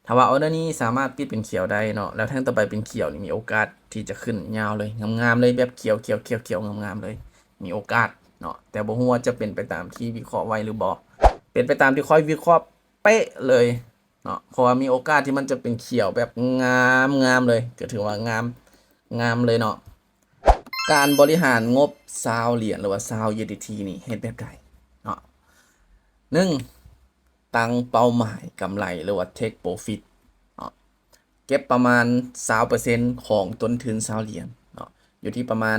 ຖ້າວ່າອອເດີນີ້ສາມາດປິດເປັນຂຽວໄດ້ເນາະ ແລ້ວແທ່ງຕໍ່ໄປເປັນຂຽວນີ້ ມີໂອກາດທີ່ຈະຂຶ້ນຍາວເລີຍ ງາມໆເລີຍ ແບບຂຽວໆໆໆ ງາມໆເລີຍ ມີໂອກາດເນາະ ແຕ່ບໍ່ຮູ້ວ່າຈະເປັນໄປຕາມທີ່ວິເຄາະໄວ້ຫຼືບໍ່. ເປັນໄປຕາມທີ່ຂ້ອຍວິເຄາະເປະເລີຍເນາະ ເພາະວ່າມີໂອກາດທີ່ມັນຈະເປັນຂຽວແບບງາມໆເລີຍ ກໍຖືວ່າງາມ ງາມເລີຍເນາະ. ການບໍລິຫານງົບຊາວຫຼຽນ ຫຼືວ່າຊາວຢູເອັສດີທີນີ້ ເຮັດແບບໃດເນາະ? ໜຶ່ງ ຕັ້ງເປົ້າໝາຍກຳໄລ ຫຼືວ່າ take profit ເນາະ ເກັບປະມານຊາວເປີເຊັນຂອງຕົ້ນທຶນຊາວຫຼຽນເນາະ ຢູ່ທີ່ປະມານ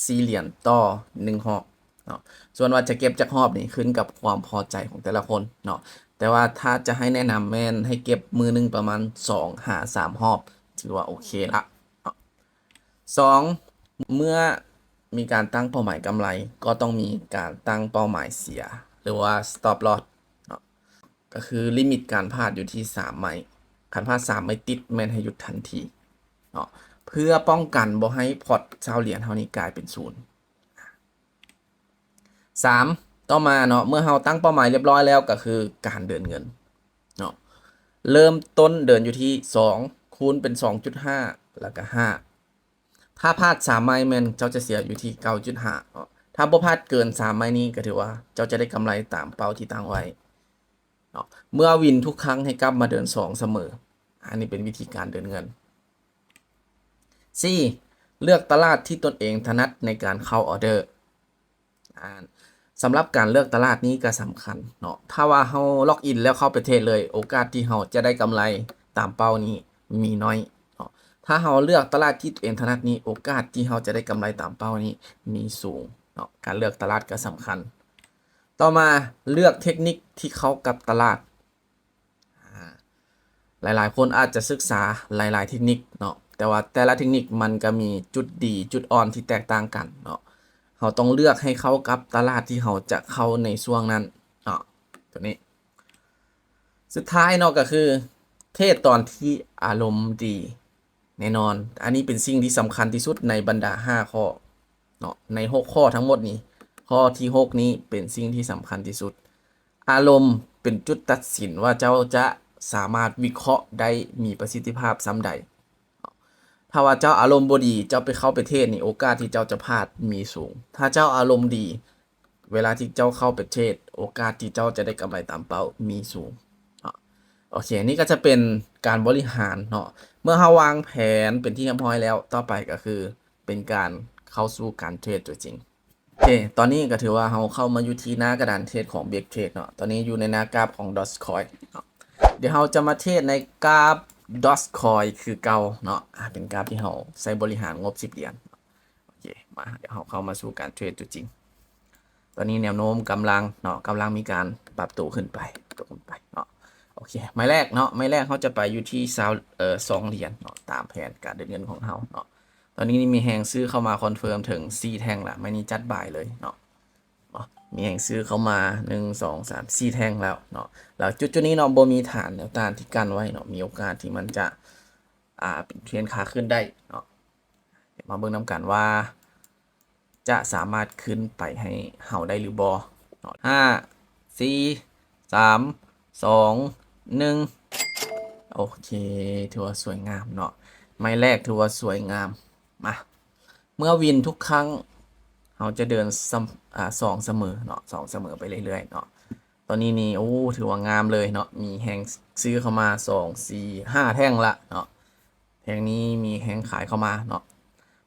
ສີ່ຫຼຽນຕໍ່ໜຶ່ງຮອບເນາະ. ສ່ວນວ່າຈະເກັບຈັກຮອບນີ້ ຂຶ້ນກັບຄວາມພໍໃຈຂອງແຕ່ລະຄົນເນາະ ແຕ່ວ່າຖ້າຈະໃຫ້ແນະນຳແມ່ນໃຫ້ເກັບມື້ໜຶ່ງປະມານສອງຫາສາມຮອບ ຖືວ່າໂອເຄລະເນາະ. ສອງ ເມື່ອມີການຕັ້ງເປົ້າໝາຍກຳໄລ ກໍຕ້ອງມີການຕັ້ງເປົ້າໝາຍເສຍ ຫຼືວ່າ stop loss ເນາະ ກໍຄືລິມິດການພາດຢູ່ທີ່ສາມໄມ້ ຄັນພາດສາມໄມ້ຕິດແມ່ນໃຫ້ຢຸດທັນທີເນາະ ເພື່ອປ້ອງກັນບໍ່ໃຫ້ພອດຊາວຫຼຽນເຮົານີ້ກາຍເປັນສູນ. ສາມ ຕໍ່ມາເນາະ ເມື່ອເຮົາຕັ້ງເປົ້າໝາຍຮຽບຮ້ອຍແລ້ວ ກໍຄືການເດີນເງິນເນາະ ເລີ່ມຕົ້ນເດີນຢູ່ທີ່ສອງ ຄູນເປັນສອງຈຸດຫ້າ ແລ້ວກໍຫ້າ ຖ້າພາດສາມໄມ້ແມ່ນເຈົ້າຈະເສຍຢູ່ທີ່ເກົ້າຈຸດຫ້າເນາະ ຖ້າບໍ່ພາດເກີນສາມໄມ້ນີ້ ກໍຖືວ່າເຈົ້າຈະໄດ້ກຳໄລຕາມເປົ້າທີ່ຕັ້ງໄວ້ເນາະ. ເມື່ອວິນທຸກຄັ້ງໃຫ້ກັບມາເດີນສອງສະເໝີ ອັນນີ້ເປັນວິທີການເດີນເງິນ. ສີ່ ເລືອກຕະຫຼາດທີ່ຕົນເອງຖະໜັດໃນການເຂົ້າອອເດີ. ອາ ສຳລັບການເລືອກຕະຫຼາດນີ້ກໍສຳຄັນເນາະ ຖ້າວ່າເຮົາລັອກອິນແລ້ວເຂົ້າໄປເທຣດເລີຍ ໂອກາດທີ່ເຮົາຈະໄດ້ກຳໄລຕາມເປົ້ານີ້ມີໜ້ອຍເນາະ. ຖ້າເຮົາເລືອກຕະຫຼາດທີ່ຕົວເອງຖະໜັດນີ້ ໂອກາດທີ່ເຮົາຈະໄດ້ກຳໄລຕາມເປົ້ານີ້ມີສູງເນາະ. ການເລືອກຕະຫຼາດກໍສຳຄັນ. ຕໍ່ມາເລືອກເທັກນິກທີ່ເຂົ້າກັບຕະຫຼາດ. ອາ ຫຼາຍໆຄົນອາດຈະສຶກສາຫຼາຍໆເທັກນິກເນາະ ແຕ່ວ່າແຕ່ລະເທັກນິກມັນກໍມີຈຸດດີຈຸດອ່ອນທີ່ແຕກຕ່າງກັນເນາະ. ເຮົາຕ້ອງເລືອກໃຫ້ເຂົ້າກັບຕະຫຼາດທີ່ເຮົາຈະເຂົ້າໃນຊ່ວງນັ້ນເນາະ ຕົວນີ້. ສຸດທ້າຍເນາະ ກໍຄືເທຣດຕອນທີ່ອາລົມດີ. ແນ່ນອນ ອັນນີ້ເປັນສິ່ງທີ່ສຳຄັນທີ່ສຸດໃນບັນດາຫ້າຂໍ້ເນາະ ໃນຫົກຂໍ້ທັງໝົດນີ້ ຂໍ້ທີຫົກນີ້ເປັນສິ່ງທີ່ສຳຄັນທີ່ສຸດ. ອາລົມເປັນຈຸດຕັດສິນວ່າເຈົ້າຈະສາມາດວິເຄາະໄດ້ມີປະສິດທິພາບສ່ຳໃດ. ຖ້າວ່າເຈົ້າອາລົມບໍ່ດີ ເຈົ້າໄປເຂົ້າໄປເທຣດນີ້ ໂອກາດທີ່ເຈົ້າຈະພາດມີສູງ. ຖ້າເຈົ້າອາລົມດີ ເວລາທີ່ເຈົ້າເຂົ້າໄປເທຣດ ໂອກາດທີ່ເຈົ້າຈະໄດ້ກຳໄລຕາມເປົ້າມີສູງເນາະ. ໂອເຄ ນີ້ກໍຈະເປັນການບໍລິຫານເນາະ ເມື່ອເຮົາວາງແຜນເປັນທີ່ຮຽບຮ້ອຍແລ້ວ ຕໍ່ໄປກໍຄືເປັນການເຂົ້າສູ່ການເທຣດຕົວຈິງ. ໂອເຄ ຕອນນີ້ກໍຖືວ່າເຮົາເຂົ້າມາຢູ່ທີ່ໜ້າກະດານເທຣດຂອງ Big Trade ເນາະ ຕອນນີ້ຢູ່ໃນໜ້າກາບຂອງ Dogecoin ເນາະ. ດຽວເຮົາຈະມາເທຣດໃນກາບ Dogecoin ຄືເກົ່າເນາະ ອາ ເປັນກາບທີ່ເຮົາໃຊ້ບໍລິຫານງົບສິບຫຼຽນ. ໂອເຄ ມາ ດຽວເຮົາເຂົ້າມາສູ່ການເທຣດຕົວຈິງ. ຕອນນີ້ແນວໂນ້ມກຳລັງເນາະ ກຳລັງມີການປັບໂຕຂຶ້ນໄປ ໂຕຂຶ້ນໄປເນາະ. ໂອເຄ ໄມ້ແລກເນາະ ໄມ້ແລກເຮົາຈະໄປຢູ່ທີ່ຊາວ ເອີ ສອງຫຼຽນເນາະ ຕາມແຜນການເດີນເງິນຂອງເຮົາເນາະ. ຕອນນີ້ມີແຮງຊື້ເຂົ້າມາຄອນເຟີມເຖິງສີ່ແທ່ງລະ ໄມ້ນີ້ຈັດບາຍເລີຍເນາະ. ເນາະ ມີແຮງຊື້ເຂົ້າມາ ໜຶ່ງ ສອງ ສາມ ສີ່ແທ່ງແລ້ວເນາະ. ແລ້ວຈຸດໆນີ້ເນາະ ບໍ່ມີຖານແນວຕ້ານທີ່ກັ້ນໄວ້ເນາະ ມີໂອກາດທີ່ມັນຈະ ອາ ເປັນເທຣນຂາຂຶ້ນໄດ້ເນາະ. ດຽວມາເບິ່ງນຳກັນວ່າຈະສາມາດຂຶ້ນໄປໃຫ້ເຮົາໄດ້ຫຼືບໍ່ເນາະ. ຫ້າ ສີ່ ສາມ ສອງ ໜຶ່ງ ໂອເຄ ຖືວ່າສວຍງາມເນາະ ໄມ້ແລກຖືວ່າສວຍງາມ. ມາ ເມື່ອວິນທຸກຄັ້ງ ເຮົາຈະເດີນສຳ ອາ ສອງສະເໝີເນາະ ສອງສະເໝີໄປເລື້ອຍໆເນາະ. ຕອນນີ້ນີ້ ໂອ້ ຖືວ່າງາມເລີຍເນາະ ມີແຮງຊື້ເຂົ້າມາ ສອງ ສີ່ ຫ້າແທ່ງລະເນາະ. ແທ່ງນີ້ມີແຮງຂາຍເຂົ້າມາເນາະ.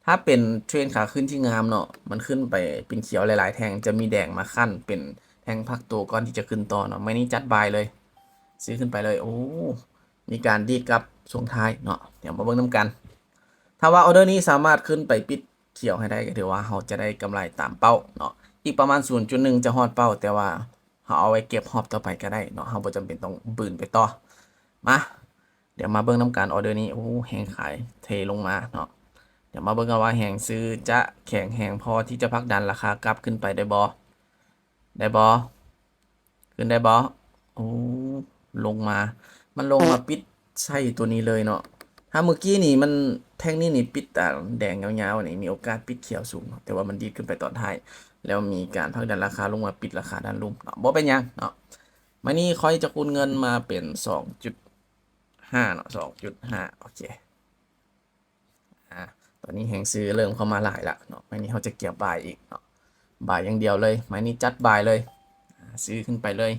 ຖ້າເປັນເທຣນຂາຂຶ້ນທີ່ງາມເນາະ ມັນຂຶ້ນໄປເປັນຂຽວຫຼາຍໆແທ່ງ ຈະມີແດງມາຂັ້ນເປັນແທ່ງພັກໂຕກ່ອນທີ່ຈະຂຶ້ນຕໍ່ເນາະ. ໄມ້ນີ້ຈັດບາຍເລີຍ ຊື້ຂຶ້ນໄປເລີຍ. ໂອ້ ມີການດີດກັບຊ່ວງທ້າຍເນາະ. ດຽວມາເບິ່ງນຳກັນ ຖ້າວ່າອອເດີນີ້ສາມາດຂຶ້ນໄປປິດຂຽວໃຫ້ໄດ້ ກໍຖືວ່າເຮົາຈະໄດ້ກຳໄລຕາມເປົ້າເນາະ. ອີກປະມານສູນຈຸດໜຶ່ງຈະຮອດເປົ້າ ແຕ່ວ່າເຮົາເອົາໄວ້ເກັບຮອບຕໍ່ໄປກໍໄດ້ເນາະ ເຮົາບໍ່ຈຳເປັນຕ້ອງບືນໄປຕໍ່. ມາ ດຽວມາເບິ່ງນຳກັນ ອອເດີນີ້ ໂອ້ ແຮງຂາຍເທລົງມາເນາະ. ດຽວມາເບິ່ງກັນວ່າແຮງຊື້ຈະແຂງແຮງພໍທີ່ຈະຜັກດັນລາຄາກັບຂຶ້ນໄປໄດ້ບໍ່ ໄດ້ບໍ່ ຂຶ້ນໄດ້ບໍ່? ໂອ້ ລົງມາ ມັນລົງມາປິດໃສ່ຕົວນີ້ເລີຍເນາະ. ຖ້າມື້ກີ້ນີ້ມັນ ແທ່ງນີ້ນີ້ປິດຕາແດງຍາວໆນີ້ ມີໂອກາດປິດຂຽວສູງເນາະ ແຕ່ວ່າມັນດີດຂຶ້ນໄປຕອນທ້າຍ ແລ້ວມີການຜັກດັນລາຄາລົງມາປິດລາຄາດ້ານລຸ່ມເນາະ. ບໍ່ເປັນຫຍັງເນາະ. ມື້ນີ້ຂ້ອຍຈະຄູນເງິນມາເປັນສອງຈຸດ ຫ້າເນາະ ສອງຈຸດຫ້າ ໂອເຄ. ອາ ຕອນນີ້ແຮງຊື້ເລີ່ມເຂົ້າມາຫຼາຍລະເນາະ. ໄມ້ນີ້ເຮົາຈະກຽມບາຍອີກເນາະ ບາຍຢ່າງດຽວເລີຍ. ໄມ້ນີ້ຈັດບາຍເລີຍ ອາ ຊື້ຂຶ້ນໄປເລີຍ.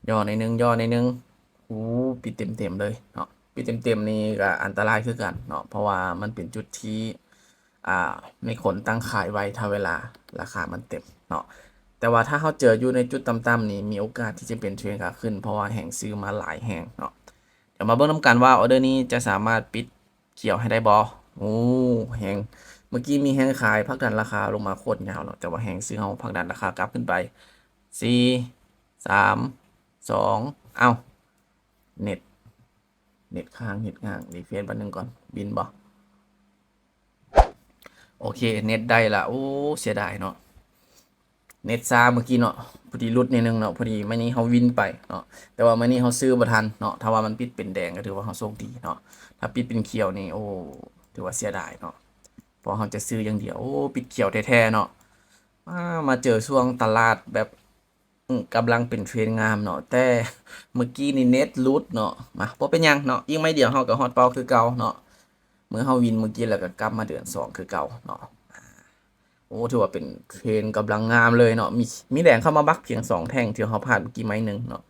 ຫຍໍ້ໜ້ອຍໜຶ່ງ ຫຍໍ້ໜ້ອຍໜຶ່ງ. ໂອ້ ປິດເຕັມໆເລີຍເນາະ. ປິດເຕັມໆນີ້ກໍອັນຕະລາຍຄືກັນເນາະ ເພາະວ່າມັນເປັນຈຸດທີ່ ອ່າ ມີຄົນຕັ້ງຂາຍໄວ້ ຖ້າເວລາລາຄາມັນເຕັມເນາະ. ແຕ່ວ່າຖ້າເຮົາເຈີຢູ່ໃນຈຸດຕ່ຳໆນີ້ ມີໂອກາດທີ່ຈະເປັນເທຣນຂາຂຶ້ນ ເພາະວ່າແຮງຊື້ມາຫຼາຍແຮງເນາະ. ດຽວມາເບິ່ງນຳກັນວ່າອອເດີນີ້ຈະສາມາດປິດຂຽວໃຫ້ໄດ້ບໍ່? ໂອ້ ແຮງ ເມື່ອກີ້ມີແຮງຂາຍຜັກດັນລາຄາລົງມາໂຄດຍາວເນາະ ແຕ່ວ່າແຮງຊື້ເຮົາຜັກດັນລາຄາກັບຂຶ້ນໄປ ສີ່ ສາມ ສອງ ເອົ້າ ເນັດ ເນັດຄ້າງ ເຮັດງານ ຣີເຟຣຊບາດໜຶ່ງກ່ອນ ບິນບໍ່? ໂອເຄ ເນັດໄດ້ລະ. ໂອ້ ເສຍດາຍເນາະ ເນັດຊ້າເມື່ອກີ້ເນາະ ພໍດີຫຼຸດໜ້ອຍໜຶ່ງເນາະ. ພໍດີໄມ້ນີ້ເຮົາວິນໄປເນາະ ແຕ່ວ່າໄມ້ນີ້ເຮົາຊື້ບໍ່ທັນເນາະ. ຖ້າວ່າມັນປິດເປັນແດງກໍຖືວ່າເຮົາໂຊກດີເນາະ ຖ້າປິດເປັນຂຽວນີ້ ໂອ້ ຖືວ່າເສຍດາຍເນາະ ເພາະເຮົາຈະຊື້ຢ່າງດຽວ. ໂອ້ ປິດຂຽວແທ້ໆເນາະ. ມາ ມາເຈີຊ່ວງຕະຫຼາດແບບ ອື ກຳລັງເປັນເທຣນງາມເນາະ ແຕ່ເມື່ອກີ້ນີ້ເນັດຫຼຸດເນາະ. ມາ ບໍ່ເປັນຫຍັງເນາະ ອີກໄມ້ດຽວເຮົາກໍຮອດເປົ້າຄືເກົ່າເນາະ. ເມື່ອເຮົາວິນເມື່ອກີ້ແລ້ວກໍກັບມາເດີນສອງຄືເກົ່າເນາະ. ໂອ້ ຖືວ່າເປັນເທຣນກຳລັງງາມເລີຍເນາະ ມີ ມີແດງເຂົ້າມາບັກພຽງສອງແທ່ງ ທີ່ເຮົາພາດເມື່ອກີ້ໄມ້ໜຶ່ງເນາະ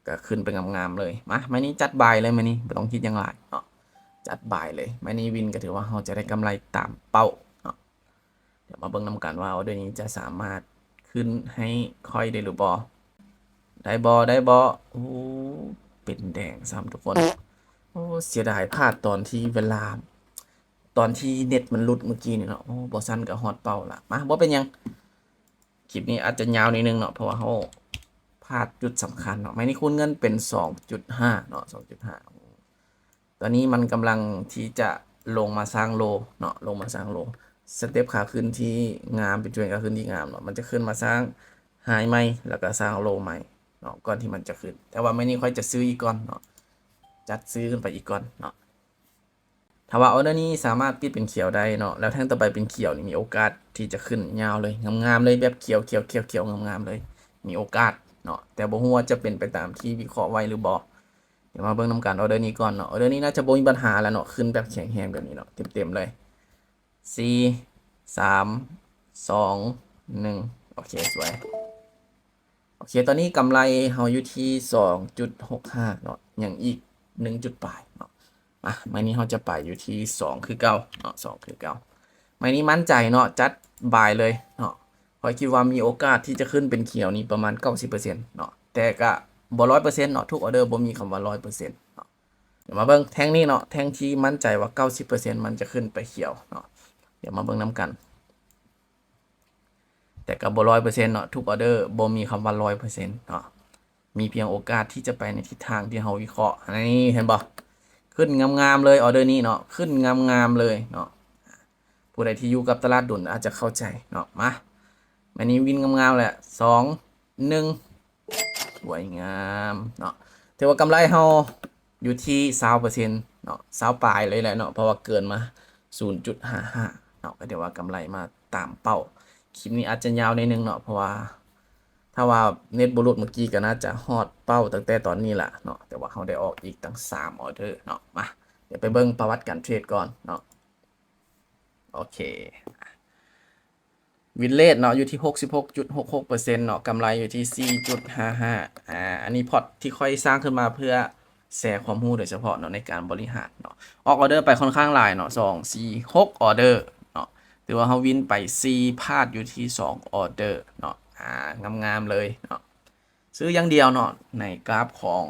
ກໍຂຶ້ນໄປງາມໆເລີຍ. ມາ ໄມ້ນີ້ຈັດບາຍເລີຍ ໄມ້ນີ້ບໍ່ຕ້ອງຄິດຫຍັງຫຼາຍເນາະ ຈັດບາຍເລີຍ. ໄມ້ນີ້ວິນກໍຖືວ່າເຮົາຈະໄດ້ກຳໄລຕາມເປົ້າເນາະ. ດຽວມາເບິ່ງນຳກັນວ່າອອເດີນີ້ຈະສາມາດຂຶ້ນໃຫ້ຂ້ອຍໄດ້ຫຼືບໍ່? ໄດ້ບໍ່? ໄດ້ບໍ່? ໂອ້ ເປັນແດງຊ້ຳທຸກຄົນ. ໂອ້ ເສຍດາຍ ພາດຕອນທີ່ເວລາ ຕອນທີ່ເນັດມັນຫຼຸດເມື່ອກີ້ນີ້ເນາະ. ໂອ້ ບໍ່ຊັ້ນກໍຮອດເປົ້າລະ. ມາ ບໍ່ເປັນຫຍັງ ຄລິບນີ້ອາດຈະຍາວໜ້ອຍໜຶ່ງເນາະ ເພາະວ່າເຮົາພາດຈຸດສຳຄັນເນາະ. ໄມ້ນີ້ຄູນເງິນເປັນສອງຈຸດຫ້າເນາະ ສອງຈຸດຫ້າ. ຕອນນີ້ມັນກຳລັງທີ່ຈະລົງມາສ້າງໂລເນາະ ລົງມາສ້າງໂລ. ສະເຕັບຂາຂຶ້ນທີ່ງາມ ເປັນເທຣນຂາຂຶ້ນທີ່ງາມເນາະ ມັນຈະຂຶ້ນມາສ້າງໄຮໃໝ່ ແລ້ວກໍສ້າງໂລໃໝ່ເນາະ ກ່ອນທີ່ມັນຈະຂຶ້ນ. ແຕ່ວ່າມື້ນີ້ຂ້ອຍຈະຊື້ອີກກ່ອນເນາະ ຈັດຊື້ຂຶ້ນໄປອີກກ່ອນເນາະ. ຖ້າວ່າອອເດີນີ້ສາມາດປິດເປັນຂຽວໄດ້ເນາະ ແລ້ວແທ່ງຕໍ່ໄປເປັນຂຽວນີ້ ມີໂອກາດທີ່ຈະຂຶ້ນຍາວເລີຍ ງາມໆເລີຍ ແບບຂຽວໆໆໆ ງາມໆເລີຍ ມີໂອກາດເນາະ. ແຕ່ບໍ່ຮູ້ວ່າຈະເປັນໄປຕາມທີ່ວິເຄາະໄວ້ຫຼືບໍ່. ດຽວມາເບິ່ງນຳກັນອອເດີນີ້ກ່ອນເນາະ. ອອເດີນີ້ໜ້າຈະບໍ່ມີບັນຫາແລ້ວເນາະ ຂຶ້ນແບບແຂງແຮງແບບນີ້ເນາະ ເຕັມໆເລີຍ. ສີ່ ສາມ ສອງ ໜຶ່ງ ໂອເຄ ສວຍ. ໂອເຄ ຕອນນີ້ກຳໄລເຮົາຢູ່ທີ່ສອງຈຸດຫົກຫ້າເນາະ ຍັງອີກໜຶ່ງຈຸດປາຍເນາະ. ມາ ມື້ນີ້ເຮົາຈະໄປຢູ່ທີ່ສອງຄືເກົ່າເນາະ ສອງຄືເກົ່າ. ມື້ນີ້ໝັ້ນໃຈເນາະ ຈັດບາຍເລີຍເນາະ. ຂ້ອຍຄິດວ່າມີໂອກາດທີ່ຈະຂຶ້ນເປັນຂຽວນີ້ປະມານເກົ້າສິບເປີເຊັນເນາະ ແຕ່ກະບໍ່ຮ້ອຍເປີເຊັນເນາະ ທຸກອອເດີບໍ່ມີຄຳວ່າຮ້ອຍເປີເຊັນເນາະ. ດຽວມາເບິ່ງແທ່ງນີ້ເນາະ ແທ່ງທີ່ໝັ້ນໃຈວ່າເກົ້າສິບເປີເຊັນມັນຈະຂຶ້ນໄປຂຽວເນາະ. ດຽວມາເບິ່ງນຳກັນ ແຕ່ກໍບໍ່ຮ້ອຍເປີເຊັນເນາະ ທຸກອອເດີບໍ່ມີຄຳວ່າຮ້ອຍເປີເຊັນເນາະ. ມີພຽງໂອກາດທີ່ຈະໄປໃນທິດທາງທີ່ເຮົາວິເຄາະ. ອັນນີ້ເຫັນບໍ່? ຂຶ້ນງາມໆເລີຍ ອອເດີນີ້ເນາະ ຂຶ້ນງາມໆເລີຍເນາະ. ຜູ້ໃດທີ່ຢູ່ກັບຕະຫຼາດດຸນອາດຈະເຂົ້າໃຈເນາະ. ມາ ມື້ນີ້ວິນງາມໆແຫຼະ ສອງ ໜຶ່ງ ສວຍງາມເນາະ. ຖືວ່າກຳໄລເຮົາຢູ່ທີ່ຊາວເປີເຊັນເນາະ ຊາວປາຍເລີຍແຫຼະເນາະ ເພາະວ່າເກີນມາສູນຈຸດຫ້າຫ້າເນາະ ກໍຖືວ່າກຳໄລມາຕາມເປົ້າ. ຄລິບນີ້ອາດຈະຍາວໜ້ອຍໜຶ່ງເນາະ ເພາະວ່າຖ້າວ່າເນັດບໍ່ຫຼຸດເມື່ອກີ້ກໍໜ້າຈະຮອດເປົ້າຕັ້ງແຕ່ຕອນນີ້ລະເນາະ ແຕ່ວ່າເຮົາໄດ້ອອກອີກຕັ້ງສາມອອເດີເນາະ. ມາ ດຽວໄປເບິ່ງປະຫວັດການເທຣດກ່ອນເນາະ. ໂອເຄ ວິນເຣດເນາະ ຢູ່ທີ່ຫົກສິບຫົກຈຸດຫົກຫົກເປີເຊັນເນາະ ກຳໄລຢູ່ທີ່ສີ່ຈຸດຫ້າຫ້າ. ອາ ອັນນີ້ພອດທີ່ຂ້ອຍສ້າງຂຶ້ນມາເພື່ອແຊຄວາມຮູ້ໂດຍສະເພາະເນາະ ໃນການບໍລິຫານເນາະ. ອອກອອເດີໄປຄ່ອນຂ້າງຫຼາຍເນາະ ສອງ ສີ່ ຫົກອອເດີເນາະ. ຖືວ່າເຮົາວິນໄປສີ່ ພາດຢູ່ທີ່ສອງອອເດີເນາະ. ອາ ງາມໆເລີຍເນາະ. ຊື້ຢ່າງດຽວເນາະ ໃນກຣາຟຂອງ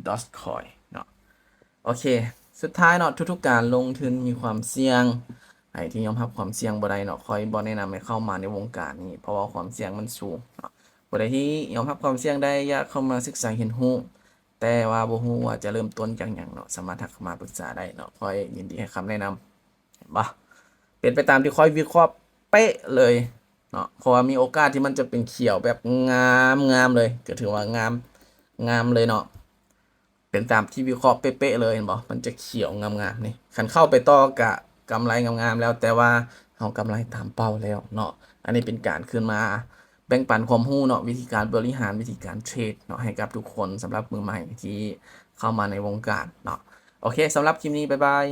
Dogecoin ເນາະ. ໂອເຄ ສຸດທ້າຍເນາະ ທຸກໆການລົງທຶນມີຄວາມສ່ຽງ. ໃຜທີ່ຍອມຮັບຄວາມສ່ຽງບໍ່ໄດ້ເນາະ ຂ້ອຍບໍ່ແນະນຳໃຫ້ເຂົ້າມາໃນວົງການນີ້ ເພາະວ່າຄວາມສ່ຽງມັນສູງເນາະ. ຜູ້ໃດທີ່ຍອມຮັບຄວາມສ່ຽງໄດ້ ຢາກເຂົ້າມາສຶກສາຮຽນຮູ້ ແຕ່ວ່າບໍ່ຮູ້ວ່າຈະເລີ່ມຕົ້ນຈາກຫຍັງເນາະ ສາມາດທັກເຂົ້າມາປຶກສາໄດ້ເນາະ ຂ້ອຍຍິນດີໃຫ້ຄຳແນະນຳ. ເຫັນບໍ່? ເປັນໄປຕາມທີ່ຂ້ອຍວິເຄາະເປະເລີຍເນາະ ເພາະວ່າມີໂອກາດທີ່ມັນຈະເປັນຂຽວແບບງາມໆເລີຍ ກໍຖືວ່າງາມ ງາມເລີຍເນາະ. ເປັນຕາມທີ່ວິເຄາະເປະໆເລີຍ ເຫັນບໍ່? ມັນຈະຂຽວງາມໆນີ້ ຄັນເຂົ້າໄປຕໍ່ກະກຳໄລງາມໆແລ້ວ ແຕ່ວ່າເຮົາກຳໄລຕາມເປົ້າແລ້ວເນາະ. ອັນນີ້ເປັນການຂຶ້ນມາ ແບ່ງປັນຄວາມຮູ້ເນາະ ວິທີການບໍລິຫານ ວິທີການເທຣດເນາະ ໃຫ້ກັບທຸກຄົນ ສຳລັບມືໃໝ່ທີ່ເຂົ້າມາໃນວົງການເນາະ. ໂອເຄ ສຳລັບຄລິບນີ້ ບາຍບາຍ.